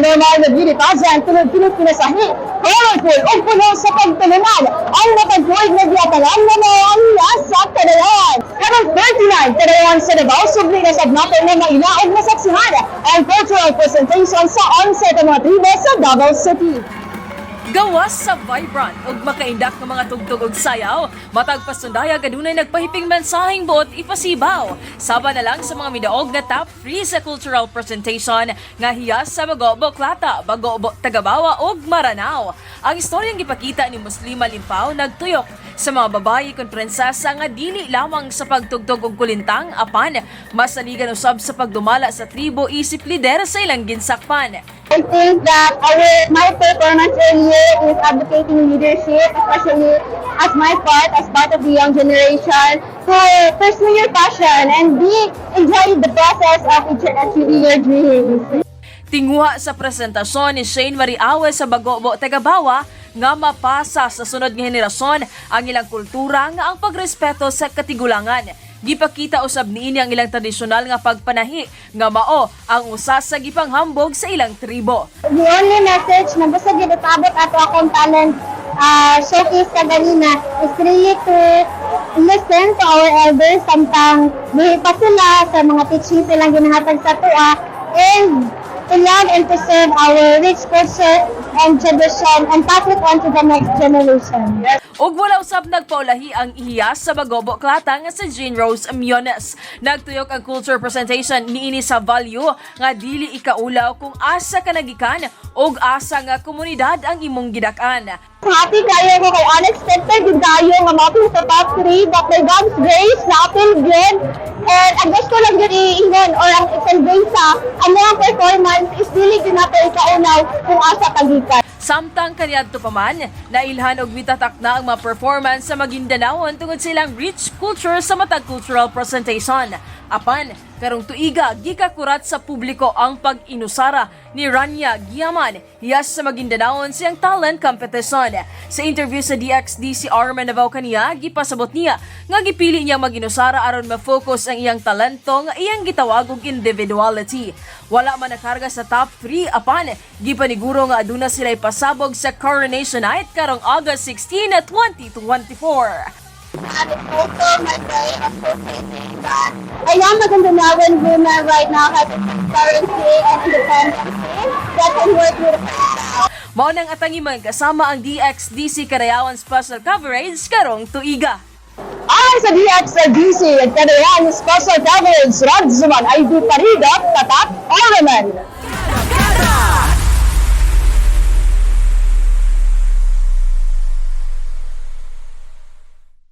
Normal na beauty pageant tungod kini pinasahi, colorful ug puno sa pagtulunan ang matag tuig nga giatalan nga mao ang Yasa Kadayawan. Karong 39 Kadayawan sa Davao, subli na sad nato nga maila ug masaksihan ang cultural presentation sa 11 ka mga tribo sa Davao City. Gawas sa vibrant ug makaindak nga mga tugtog ug sayaw, matag pasundayag adunay nagpahiping mensaheng buot ipasibaw. Saba na lang sa mga midaog nga top 3 sa cultural presentation nga hiyas sa Bagobo Klata, Bagobo Tagabawa ug Maranao. Ang istoryang gipakita ni Muslima Limpaw nagtuyok sa mga babayi kon prinsesa nga dili lamang sa pagtugtog og kulintang apan masaligan usab sa pagdumala sa tribo isip lider sa ilang ginsakpan. I think that our my performance earlier is advocating leadership, especially as my part, as part of the young generation, to pursue your passion and be enjoy the process of achieving your dreams. Tinguha sa presentasyon ni Shane Mariawe sa Bagobo, Tagabawa nga mapasa sa sunod nga henerasyon ang ilang kultura nga ang pagrespeto sa katigulangan. Gipakita usab niini ang ilang tradisyonal nga pagpanahi nga mao ang usa sa gipanghambog sa ilang tribo. The only message na gusto gyud ipabot ato akong talent showcase kaganina is really to listen to our elders samtang buhi pa sila sa mga teachings silang ginahatag sa atoa and to love and preserve our rich culture and tradition and pass it on to the next generation. Ug wala usab nagpaulahi ang ihiyas sa Bagobo Klata nga si Jean Rose Miones. Nagtuyok ang culture presentation niini sa value nga dili ikaulaw kung asa ka nagikan ug asa nga komunidad ang imong gidak-an. Happy kayo ko kay unexpected gyud kayo nga maapil sa top 3, but by God's grace naapil gyud, and ang gusto lang gyud iingon or ang i-convey sa among performance is dili gyud nato ikaulaw kung asa ka gikan. Samtang kaniadto pa man, nailhan og mitatak na ang mga performance sa Maguindanaon tungod sa ilang rich culture sa matag cultural presentation. Apan, karong tuiga gikakurat sa publiko ang pag-inusara ni Rania Giaman hiyas sa Maguindanaon siyang talent competition. Sa interview sa DXDC Arman Davao kaniya, gipasabot niya nga gipili niya mag-inusara aron ma-focus ang iyang talento nga iyang gitawag og individuality. Wala man nakarga sa top 3, apan gipaniguro nga aduna sila ipasabog sa Coronation Night karong August 16, 2024. And it's also my way of showcasing that a young Maguindanaoan woman right now has transparency and independency that can work with Mao nang atangiman kasama ang DXDC Kadayawan Special Coverage karong tuiga. Ayon sa DXDC at Kadayawan Special Coverage, Radzuman ID Parida, Tatak, Ornamen.